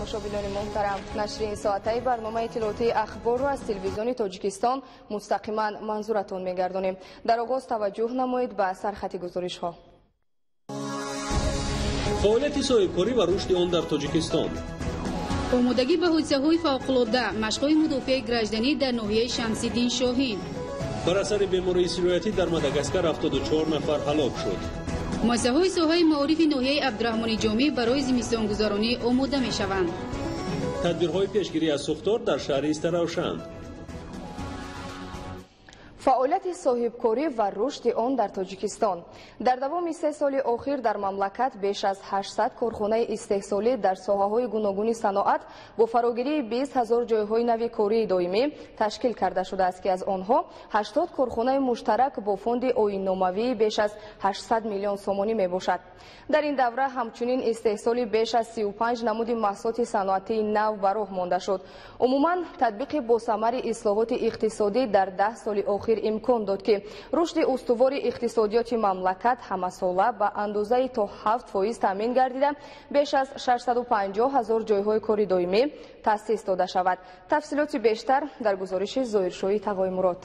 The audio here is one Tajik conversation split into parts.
Тамошобинони муҳтарам, нашри ин соатаи барномаи иттилоотии Ахборро аз Телевизиони Тоҷикистон мустақиман манзуратон мегардонем. Дар оғоз таваҷҷӯҳ намоед ба сархати гузоришҳо. Фаъолияти соҳибкорӣ ва рушди он дар Тоҷикистон. Омодагӣ ба ҳодисаҳои фавқулодда, машқҳои мудофиаи гражданӣ дар ноҳияи Шамсиддин Шоҳин. Бар асари бемории сироятӣ дар Мадагаскар 74 нафар ҳалок шуд. Муассисаҳои соҳаи маорифи ноҳияи Абдураҳмони Ҷомӣ барои зимистонгузаронӣ омода мешаванд. Тадбирҳои пешгирӣ аз сӯхтор дар шаҳри Истаравшан. Фаъолияти соҳибкорӣ ва рушди он дар Тоҷикистон. Дар давоми 3 соли охир дар мамлакат беш аз 800 корхонаи истеҳсолӣ дар соҳаҳои гуногуни саноат бо фарогирии 20 ҳазор ҷойҳои нави кории доимӣ ташкил карда шудааст, ки аз онҳо 80 корхонаи муштарак бо фонди оинномавии беш аз 800 миллион сомонӣ мебошад. Дар ин давра ҳамчунин истеҳсоли беш аз 35 намуди маҳсулоти саноатии нав ба роҳ монда шуд. Умуман, татбиқи босамари ислоҳоти иқтисодӣ дар 10 соли охир имкон дод, ки рушди устувори иқтисодиёти мамлакат ҳамасола ба андозаи то 7% таъмин гардида, беш аз 650 ҳазор ҷойҳои кори доимӣ таъсис дода шавад. Тафсилоти бештар дар гузориши Зоҳиршоҳи Тағоймурод.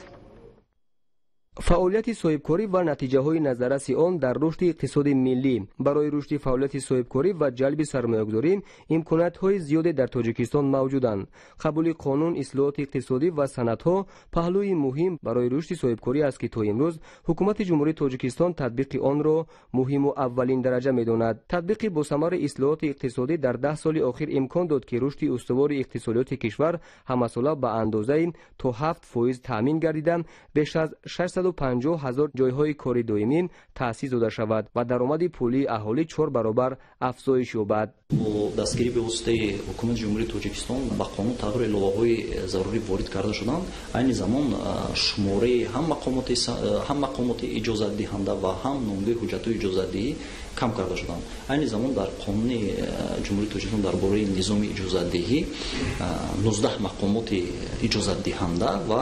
Фаъолияти соҳибкорӣ ва натиҷаҳои назарраси он дар рушди иқтисоди миллӣ. Барои рушди фаъолияти соҳибкорӣ ва ҷалби сармоягузорӣ имкониятҳои зиёде дар Тоҷикистон мавҷуданд. Қабули қонун, ислоҳоти иқтисодӣ ва санадҳо паҳлӯи муҳим барои рушди соҳибкорӣ аст, ки то имрӯз Ҳукумати Ҷумҳурии Тоҷикистон татбиқи онро муҳиму аввалин дараҷа медонад. Татбиқи босамари ислоҳоти иқтисодӣ дар 10 соли охир имкон дод, ки рушди устувори иқтисодиёти кишвар ҳамасола ба андозаи то 7% таъмин гардида, беш аз 650 ҳазор ҷойҳои кори доимӣ таъсис дода шавад ва даромади пулии аҳолӣ 4 баробар афзоиш ёбад. Бо дастгирии бевоситаи Ҳукумати Ҷумҳурии Тоҷикистон ба қонун тағйиру иловаҳои зарурӣ ворид карда шуданд. Айни замон шумораи ҳам мақомоти иҷозатдиҳанда ва ҳам номгӯи ҳуҷҷатҳои иҷозатдиҳӣ кам карда шуданд. Айни замон дар қонуни Ҷумҳурии Тоҷикистон дар бораи низоми иҷозатдиҳӣ 19 мақомоти иҷозатдиҳанда ва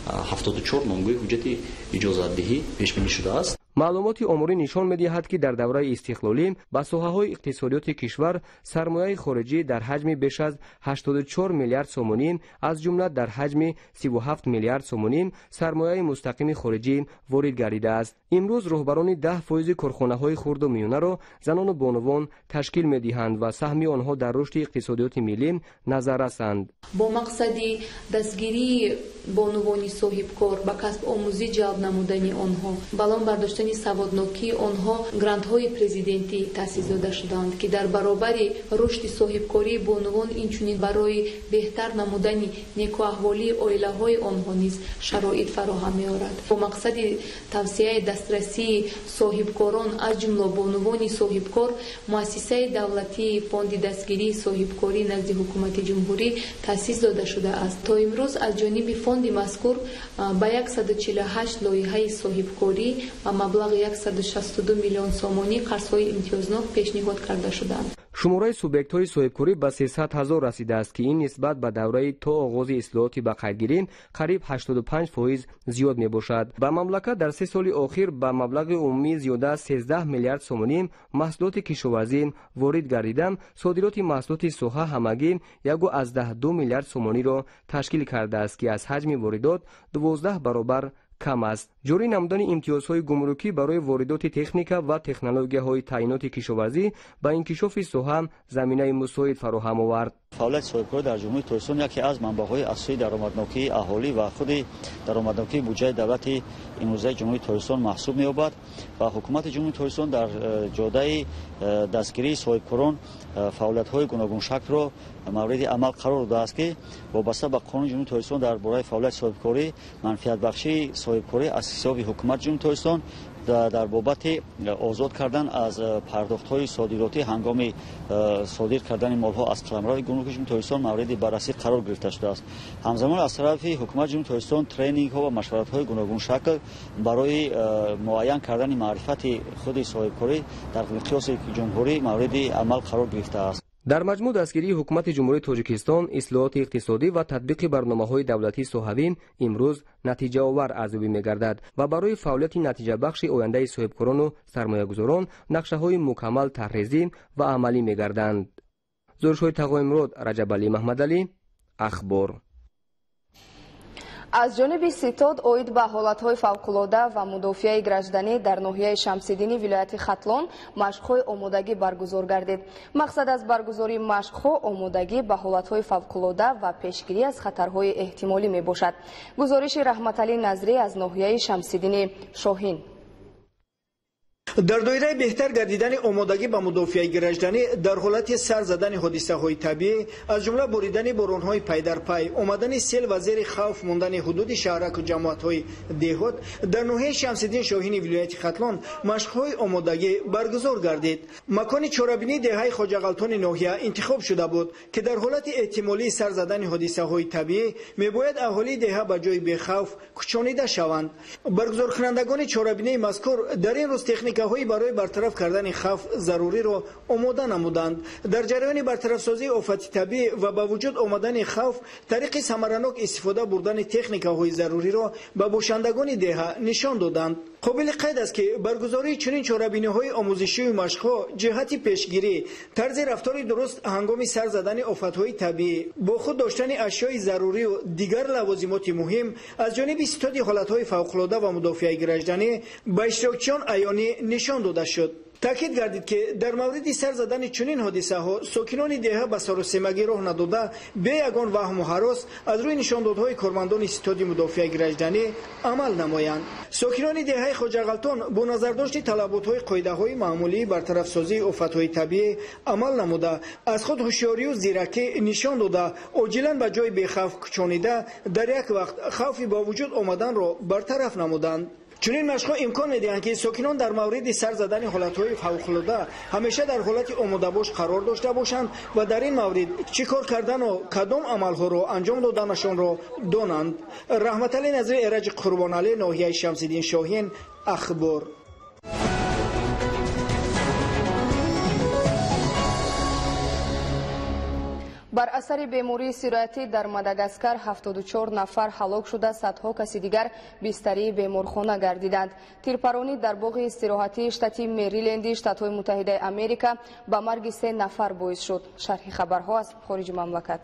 74 номгӯи ҳуҷҷати иҷозатдиҳӣ пешбинӣ шудааст. Маълумоти оморӣ нишон медиҳад, ки дар давраи истиқлолӣ ба соҳаҳои иқтисодиёти кишвар сармояи хориҷӣ дар ҳаҷми беш аз 84 миллиард сомонӣ, аз ҷумла дар ҳаҷми 37 миллиард сомонӣ сармояи мустақими хориҷӣ ворид гардидааст. Имрӯз роҳбарони 10% корхонаҳои хурду миёнаро занону бонувон ташкил медиҳанд ва саҳми онҳо дар рушди иқтисодиёти миллӣ назаррасанд. Бо мақсади дастгирии бонувони соҳибкор, ба касбомӯзӣ ҷалб намудани онҳо, баланд бардоштани саводнокии онҳо грантҳои президентӣ таъсис дода шуданд, ки дар баробари рушди соҳибкории бонувон инчунин барои беҳтар намудани некуаҳволии оилаҳои онҳо низ шароит фароҳам меорад. Бо мақсади тавсияи дастрасии соҳибкорон, аз ҷумла бонувони соҳибкор, муассисаи давлатии Фонди дастгирии соҳибкорӣ назди Ҳукумати Ҷумҳурӣ таъсис дода шудааст. То имрӯз аз ҷониби фонди мазкур ба 148 лоиҳаи соҳибкорӣ ва маблағи 162 миллион сомонӣ қарзҳои имтиёзнок пешниҳод карда шуданд. Шумораи субъектҳои соҳибкорӣ ба 300 ҳазор расидааст, ки ин нисбат ба давраи то оғози ислоҳоти ба қайдгирӣ қариб 85% зиёд мебошад. Ба мамлакат дар 3 соли охир ба маблағи умумӣ зиёда аз 13 миллиард сомонӣ маҳсулоти кишоварзӣ ворид гардида, содироти маҳсулоти соҳа ҳамагӣ 1,2 миллиард сомониро ташкил кардааст, ки аз ҳаҷми воридот 12 баробар кам аст. Ҷорӣ намудани имтиёзҳои гумрукӣ барои воридоти техника ва технологияҳои таъиноти кишоварзӣ ба инкишофи соҳа заминаи мусоид фароҳам овард. Фаъолияти соҳибкорӣ дар Ҷумҳурии Тоҷикистон яке аз манбаъҳои асосии даромаднокии аҳолӣ ва худи даромаднокии буҷаи давлати имрӯзаи Ҷумҳурии Тоҷикистон маҳсуб меёбад ва Ҳукумати Ҷумҳурии Тоҷикистон дар ҷодаи дастгирии соҳибкорон фаъолиятҳои гуногуншаклро мавриди амал қарор додааст, ки вобаста ба қонуни Ҷумҳурии Тоҷикистон дар бораи фаъолияти соҳибкорӣ манфиатбахшии соҳибкорӣ аз ҳисоби Ҳукумати Ҷумҳурии Тоҷикистон дар бобати озод кардан аз пардохтҳои содиротӣ ҳангоми содир кардани молҳо аз қаламрави гумруки Ҷумҳурии Тоҷикистон мавриди баррасӣ қарор гирифта шудааст. Ҳамзамон аз тарафи Ҳукумати Ҷумҳурии Тоҷикистон тренингҳо ва машваратҳои гуногуншакл барои муайян кардани маърифати худи соҳибкорӣ дар миқёси ҷумҳурӣ мавриди амал қарор гирифтааст. Дар маҷмӯъ дастгирии Ҳукумати Ҷумҳурии Тоҷикистон, ислоҳоти иқтисодӣ ва татбиқи барномаҳои давлатии соҳавӣ имрӯз натиҷаовар арзёбӣ мегардад ва барои фаъолияти натиҷабахши ояндаи соҳибкорону сармоягузорон нақшаҳои мукаммал тарҳрезӣ ва амалӣ мегарданд. Гузоришҳои Тағоимурод, Раҷабалӣ Маҳмадалӣ, Ахбор. Аз ҷониби ситод оид ба ҳолатҳои фавқулода ва мудофиаи гражданӣ дар ноҳияи Шамсиддини вилояти Хатлон машқҳои омодагӣ баргузор гардид. Мақсад аз баргузории машқҳо омодагӣ ба ҳолатҳои фавқулода ва пешгирӣ аз хатарҳои эҳтимолӣ мебошад. Гузориши Раҳматалӣ Назрӣ аз ноҳияи Шамсиддини Шоҳин. Дар доираи беҳтар гардидани омодагӣ ба мудофиаи гражданӣ дар ҳолати сар задани ҳодисаҳои табиӣ, аз ҷумла боридани боронҳои пайдарпай, омадани сел ва зери хавф мондани ҳудуди шаҳраку ҷамоатҳои деҳот, дар ноҳияи Шамсиддин Шоҳини вилояти Хатлон машқҳои омодагӣ баргузор гардид. Макони чорабинии деҳаи Хоҷағалтони ноҳия интихоб шуда буд, ки дар ҳолати эҳтимолии сар задани ҳодисаҳои табиӣ мебояд аҳолии деҳа ба ҷои бехавф кӯчонида шаванд. Баргузоркунандагони чорабинии мазкур дар ин рӯз техникаҳои барои бартараф кардани хавф заруриро омода намуданд. Дар ҷараёни бартарафсозии офати табиӣ ва ба вуҷуд омадани хавф тариқи самаранок истифода бурдани техникаҳои заруриро ба бошандагони деҳа нишон доданд. Қобили қайд аст, ки баргузории чунин чорабиниҳои омӯзишию машқҳо ҷиҳати пешгирӣ, тарзи рафтори дуруст ҳангоми сар задани офатҳои табиӣ, бо худ доштани ашёи зарурию дигар лавозимоти муҳим аз ҷониби ситоди ҳолатҳои фавқулода ва мудофиаи гражданӣ ба иштирокчиён аёнӣ нишон дода шуд. Таъкид гардид, ки дар мавриди сар задани чунин ҳодисаҳо сокинони деҳа ба саросемагӣ роҳ надода, бе ягон ваҳму ҳарос аз рӯи нишондодҳои кормандони ситоди мудофиаи гражданӣ амал намоянд. Сокинони деҳаи Хоҷағалтон бо назардошти талаботҳои қоидаҳои маъмулии бартарафсозии офатҳои табиӣ амал намуда, аз худ ҳушёрию зиракӣ нишон дода, оҷилан ба ҷои бехавф кӯчонида, дар як вақт хавфи ба вуҷуд омаданро бартараф намуданд. Чунин машқҳо имкон медиҳанд, ки сокинон дар мавриди сар задани ҳолатҳои фавқулода ҳамеша дар ҳолати омодабош қарор дошта бошанд ва дар ин маврид чӣ кор кардану кадом амалҳоро анҷом доданашонро донанд. Раҳматалӣ Назри, Эраҷи Қурбоналӣ, ноҳияи Шамсиддин Шоҳин, Ахбор. Бар асари бемории сироятӣ дар Мадагаскар 74 нафар ҳалок шуда, садҳо каси дигар бистарии беморхона гардиданд. Тирпаронӣ дар боғи истироҳатии штати Мериленди Штатҳои Муттаҳидаи Америка ба марги 3 нафар боис шуд. Шарҳи хабарҳо аз хориҷи мамлакат.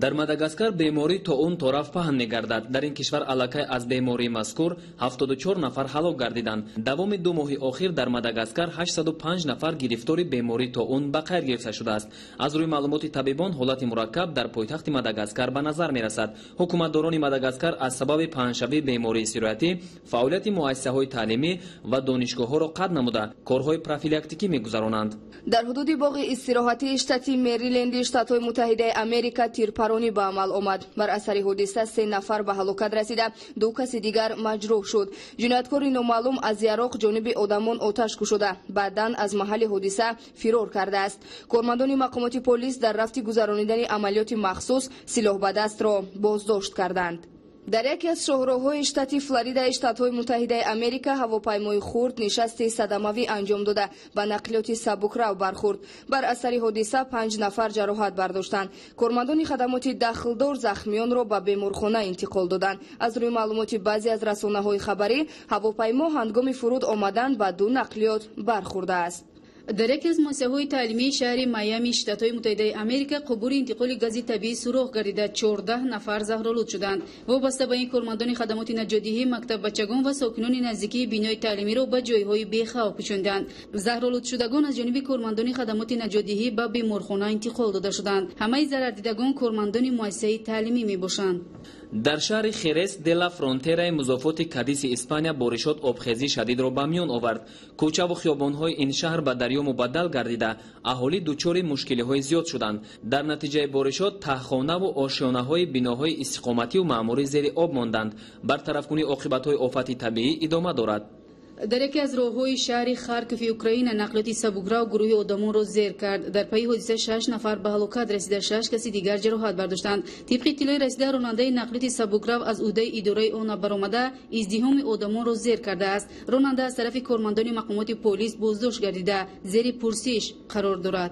Дар Мадагаскар беморӣ то он тораф паҳн мегардад. Дар ин кишвар аллакай аз бемории мазкур 74 нафар ҳалок гардиданд. Давоми 2 моҳи охир дар Мадагаскар 805 нафар гирифтори беморӣ то он ба қайд гирифта шудааст. Аз рӯи маълумоти табибон ҳолати мураккаб дар пойтахти Мадагаскар ба назар мерасад. Ҳукуматдорони Мадагаскар аз сабаби паҳншавии бемории сироятӣ фаъолияти муассисаҳои таълимӣ ва донишгоҳҳоро қатъ намуда, корҳои профилактикӣ мегузаронанд. Дар ҳудуди боғи истироҳатии штати Мериленди Штатҳои Муттаҳидаи Америка тирпаронӣ ба амал омад. Бар асари ҳодиса 3 нафар ба ҳалокат расида, 2 каси дигар маҷрӯҳ шуд. Ҷинояткори номаълум аз яроқ ҷониби одамон оташ кушода, баъдан аз маҳалли ҳодиса фирор кардааст. Кормандони мақомоти полис дар рафти гузаронидани амалиёти махсус силоҳбадастро боздошт карданд. Дар яке аз шоҳроҳҳои штати Флоридаи Штатҳои Муттаҳидаи Америка ҳавопаймои хурд нишасти садамавӣ анҷом дода, ба нақлиёти сабукрав бархӯрд. Бар асари ҳодиса 5 нафар ҷароҳат бардоштанд. Кормандони хадамоти дахлдор захмиёнро ба беморхона интиқол доданд. Аз рӯи маълумоти баъзе аз расонаҳои хабарӣ, ҳавопаймо ҳангоми фуруд омадан ба 2 нақлиёт бархӯрдааст. Дар яке аз муассисаҳои таълимии шаҳри Майами Штатҳои Муттаҳидаи Америка қубури интиқоли гази табиӣ сурох гардида, 14 нафар заҳролуд шуданд. Вобаста ба ин кормандони хадамоти наҷотдиҳӣ мактаббачагон ва сокинони наздикии бинои таълимиро ба ҷойҳои бехавф кӯчонданд. Заҳролудшудагон аз ҷониби кормандони хадамоти наҷотдиҳӣ ба беморхона интиқол дода шуданд. Ҳамаи зарардидагон кормандони муассисаи таълимӣ мебошанд. Дар шаҳри Херес де ла Фронтераи музофоти Кадиси Испания боришот обхезии шадидро ба миён овард. Кӯчаву хиёбонҳои ин шаҳр ба дарё мубаддал гардида, аҳолӣ дучори мушкилиҳои зиёд шуданд. Дар натиҷаи боришот таҳхонаву ошёнаҳои биноҳои истиқомативу маъмурӣ зери об монданд. Бартарафкунии оқибатҳои офати табиӣ идома дорад. Дар яке аз роҳҳои шаҳри Харкови Украина нақлиёти сабукрав гурӯҳи одамонро зер кард. Дар пайи ҳодиса 6 нафар ба ҳалокат расида, 6 каси дигар ҷароҳат бардоштанд. Тибқи иттилои расида, ронандаи нақлиёти сабукрав аз ӯҳдаи идораи он баромада, издиҳоми одамонро зер кардааст. Ронанда аз тарафи кормандони мақомоти полис боздошт гардида, зери пурсиш қарор дорад.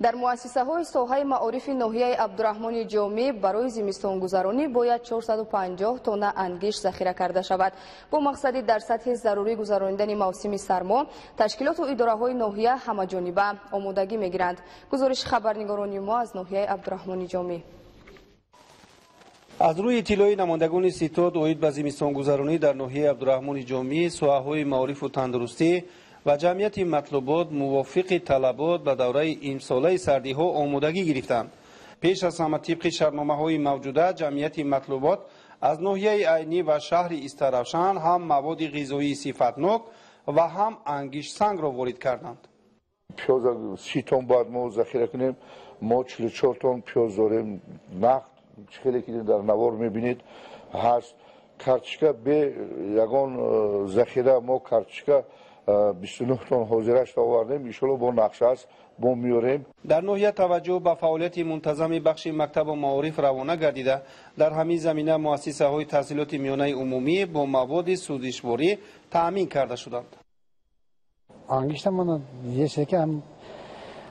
Дар муассисаҳои соҳаи маорифи ноҳияи Абдураҳмони Ҷомӣ барои зимистонгузаронӣ бояд 450 тонна ангиш захира карда шавад. Бо мақсади дар сатҳи зарурӣ гузаронидани мавсими сармо, ташкилоту идораҳои ноҳия ҳамаҷониба омодагӣ мегиранд. Гузориши хабарнигорони мо аз ноҳияи Абдураҳмони Ҷомӣ. Аз рӯи иттилои намояндагони ситод оид ба зимистонгузаронӣ дар ноҳияи Абдураҳмони Ҷомӣ, соҳаҳои маорифу тандурустӣ ва ҷамъияти матлубот мувофиқи талабот ба давраи имсолаи сардиҳо омодагӣ гирифтанд. Пеш аз ҳама тибқи шартномаҳои мавҷуда ҷамъияти матлубот аз ноҳияи Айнӣ ва шаҳри Истаравшан ҳам маводи ғизоии сифатнок ва ҳам ангиштсангро ворид карданд. Пиёз 30 тонн бояд мо захира кунем. Мо 44 тонн пиёз дорем. Нақд хеле ки дар навор мебинед ҳаст. Карточка бе ягон захира мо карточка 29 тонн ҳозираш овардем. Иншоалло бо нақша аст, бо меорем. Дар ноҳия таваҷҷӯҳ ба фаъолияти мунтазами бахши мактабу маориф равона гардида, дар ҳамин замина муассисаҳои таҳсилоти миёнаи умумӣ бо маводи сӯзишворӣ таъмин карда шуданд. Ангишта мана есе ки ҳам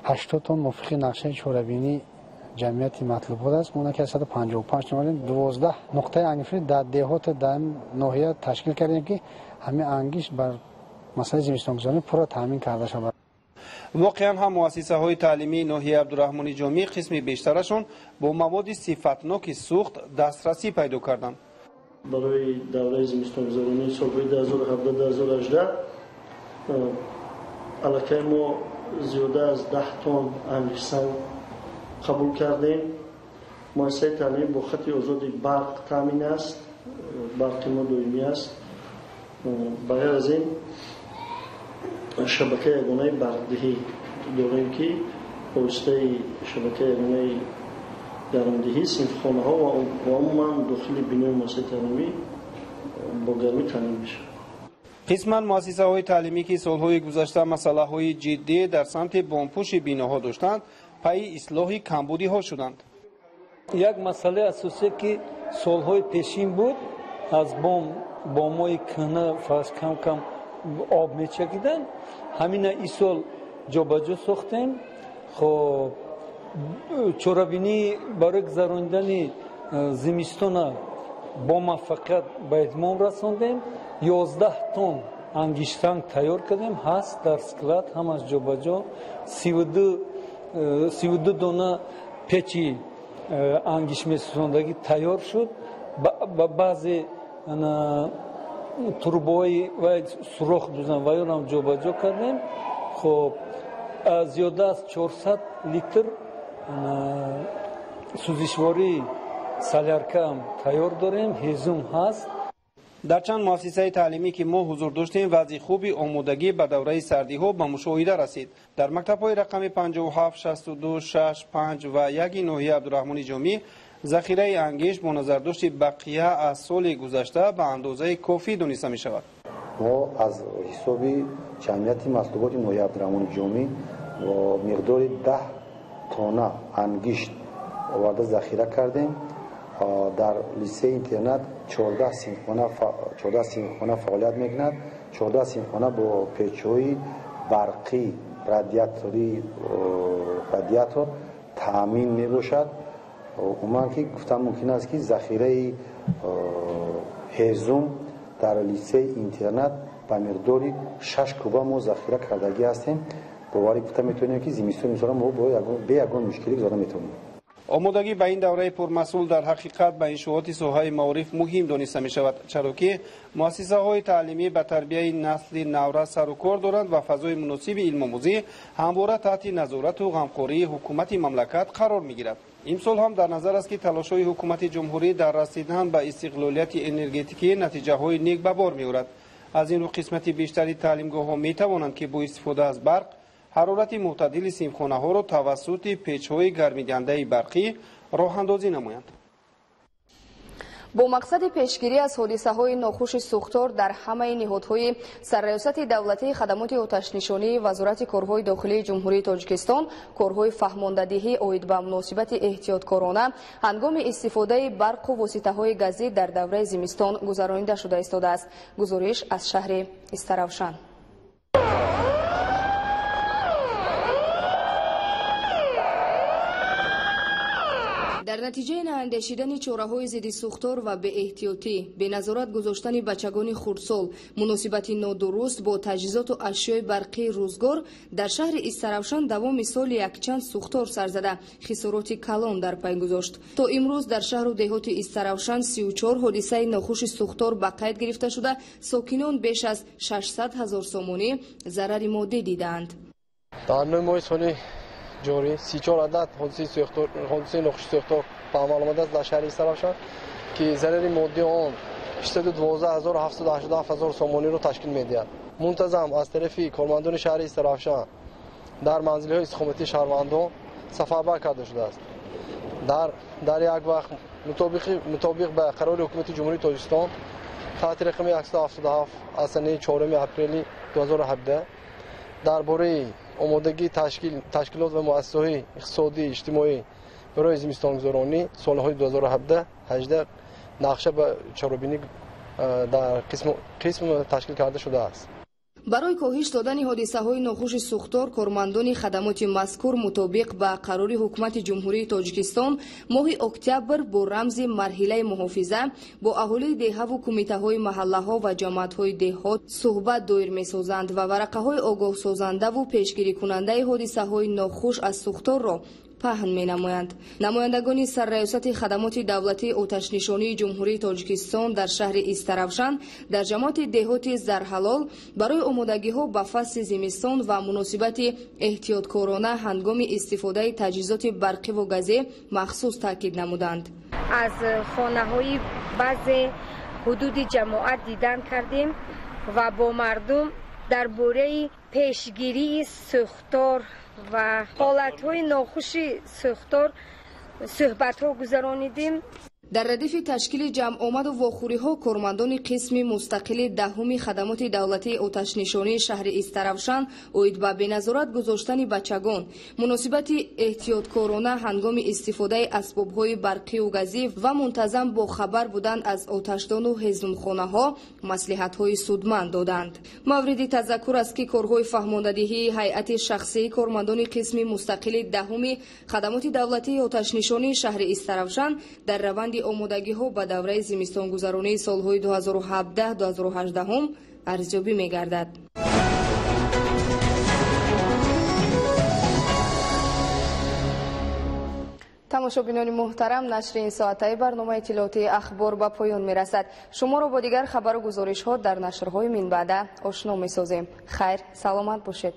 80 тонн мувофиқи нақшаи чорабинӣ ҷамъияти матлубот аст. Мо ки 155 тонн 12 нуқтаи ангишт дар деҳот дар ноҳия ташкил кардем, ки ҳамин ангишт бар масъалаи зимистонгузаронӣ пурра таъмин карда шавад. Воқеан ҳам муассисаҳои таълимии ноҳияи Абдураҳмони Ҷомӣ қисми бештарашон бо маводи сифатноки сӯхт дастрасӣ пайдо карданд. Барои давраи зимистонгузаронии солҳои 2017-2018 аллакай мо зиёда аз 10 тонн ангиштсанг қабул кардем. Муассисаи таълимӣ бо хати озоди барқ таъмин аст, барқи мо доимӣ аст. Ба ғайр аз ин шабакаи ягонаи барқдиҳӣ дорем, ки бо воситаи шабакаи ягонаи гармдиҳӣ синфхонаҳо ва умуман дохили бинои муассисаи таълимӣ бо гармӣ таъмин мешавад. Қисман муассисаҳои таълимӣ, ки солҳои гузашта масъалаҳои ҷиддӣ дар самти бомпӯши биноҳо доштанд, пайи ислоҳи камбудиҳо шуданд. Як масъалаи асосие, ки солҳои пешин буд, аз бомҳои кӯҳна фарз кам-кам об мечакиданд, ҳамина ин сол ҷобаҷо сохтем. Хоб чорабинӣ барои гузаронидани зимистона бо муваффақият ба итмом расондем. 11 тонн ангиштсанг тайёр кардем, ҳаст дар склад, ҳамаш ҷобаҷо. 32 дона печи ангишт месӯзондагӣ тайёр шуд. Ба баъзе трубаҳои сурох дузан ва ёнам ҷобаҷо кардем. Хоб зиёда аз 400 литр сӯзишвории соляркаам тайёр дорем, ҳезум ҳаст. Дар чанд муассисаи таълимӣ, ки мо ҳузур доштем, вазъи хуби омодагӣ ба давраи сардиҳо ба мушоҳида расид. Дар мактабҳои рақами 57, 62, 6, 5 ва 1 ноҳияи Абдураҳмони Ҷомӣ захираи ангишт бо назардошти бақия аз соли гузашта ба андозаи кофӣ дониста мешавад. Мо аз ҳисоби ҷамъияти матлуботи ноҳияи Абдураҳмони Ҷомӣ бо миқдори 10 тонна ангишт оварда захира кардем. Дар литсеи интернат 14 синфхона фаъолият мекунад. 14 синфхона бо печҳои барқӣ радиатор таъмин мебошад. Умуман ки гуфтан мумкин аст, ки захираи ҳезум дар литсеи интернат ба миқдори 6 куба мо захира кардагӣ ҳастем. Боварӣ гуфта метавонем, ки зимистони имсола мо бе ягон мушкилӣ гузаронда метавонем. Омодагӣ ба ин давраи пурмасъул дар ҳақиқат ба иншооти соҳаи маориф муҳим дониста мешавад, чаро ки муассисаҳои таълимӣ ба тарбияи насли наврас сару кор доранд ва фазои муносиби илмомӯзӣ ҳамвора таҳти назорату ғамхории ҳукумати мамлакат қарор мегирад. Имсол ҳам дар назар аст, ки талошҳои ҳукумати ҷумҳурӣ дар расидан ба истиқлолияти энергетикӣ натиҷаҳои нек ба бор меорад. Аз ин рӯ қисмати бештари таълимгоҳҳо метавонанд, ки бо истифода аз барқ ҳарорати мӯътадили синфхонаҳоро тавассути печҳои гармидиҳандаи барқӣ роҳандозӣ намоянд. Бо мақсади пешгирӣ аз ҳодисаҳои нохуши сӯхтор дар ҳамаи ниҳодҳои Сарраёсати давлатии хадамоти оташнишонии Вазорати корҳои дохилии Ҷумҳурии Тоҷикистон корҳои фаҳмондадиҳӣ оид ба муносибати эҳтиёткорона ҳангоми истифодаи барқу воситаҳои газӣ дар давраи зимистон гузаронида шуда истодааст. Гузориш аз шаҳри Истаравшан. Дар натиҷаи наандешидани чораҳои зидди сӯхтор ва беэҳтиётӣ, беназорат гузоштани бачагони хурдсол, муносибати нодуруст бо таҷҳизоту ашёи барқии рӯзгор дар шаҳри Истаравшан давоми соли якчанд сӯхтор сар зада, хисороти калон дар пай гузошт. То имрӯз дар шаҳру деҳоти Истаравшан 34 ҳодисаи нохуши сӯхтор ба қайд гирифта шуда, сокинон беш аз 600 ҳазор сомонӣ зарари моддӣ дидаанд. Дар 9 моҳи соли ҷорӣ 34 адад ҳодисаи нохуши сӯхтор ба амал омадааст дар шаҳри Истаравшан, ки зарари моддии он 612 787 ҳазор сомониро ташкил медиҳад. Мунтазам аз тарафи кормандони шаҳри Истаравшан дар манзилҳои истиқоматии шаҳрвандон сафарбар карда шудааст. Дар як вақт мутобиқ ба қарори Ҳукумати Ҷумҳурии Тоҷикистон таҳти рақами 177 аз санаи 4 апрели 2017 дар бораи омодагии ташкилот ва муассисаҳои иқтисодӣ иҷтимоӣ барои зимистонгузаронӣ солҳои 2017-18 нақша ба чорабинӣ дар қисм ташкил карда шудааст. Барои коҳиш додани ҳодисаҳои нохуши сӯхтор, кормандони хадамоти мазкур мутобиқ ба қарори Ҳукумати Ҷумҳурии Тоҷикистон моҳи октябр бо рамзи марҳилаи муҳофиза бо аҳолии деҳаву кумитаҳои маҳаллаҳо ва ҷамоатҳои деҳот суҳбат доир месозанд ва варақаҳои огоҳсозандаву пешгирикунандаи ҳодисаҳои нохуш аз сӯхторро паҳн менамоянд. Намояндагони сарраёсати хадамоти давлатии оташнишонии Ҷумҳурии Тоҷикистон дар шаҳри Истаравшан дар ҷамоати деҳоти Зарҳалол барои омодагиҳо ба фасли зимистон ва муносибати эҳтиёткорона ҳангоми истифодаи таҷҳизоти барқиву газӣ махсус таъкид намуданд. Аз хонаҳои баъзе ҳудуди ҷамоат дидан кардем ва бо мардум дар бораи пешгирии сӯхтор ва ҳолатҳои нохуши сӯхтор суҳбатҳо гузаронидем. Дар радифи ташкили ҷамъомаду вохӯриҳо кормандони қисми мустақили даҳуми хадамоти давлатии оташнишонии шаҳри Истаравшан оид ба беназорат гузоштани бачагон, муносибати эҳтиёткорона ҳангоми истифодаи асбобҳои барқиву газӣ ва мунтазам бохабар будан аз оташдону ҳезумхонаҳо маслиҳатҳои судманд доданд. Мавриди тазаккур аст, ки корҳои фаҳмондадиҳии ҳайати шахсии кормандони қисми мустақили даҳуми хадамоти давлатии оташнишонии шаҳри Истаравшан дар раванди омодагиҳо ба давраи зимистонгузаронии солҳои 2017-2018 арзёбӣ мегардад. Тамошобинони муҳтарам, нашри ин соатаи барномаи иттилоотии Ахбор ба поён мерасад. Шуморо бо дигар хабару гузоришҳо дар нашрҳои минбаъда ошно месозем. Хайр, саломат бошед.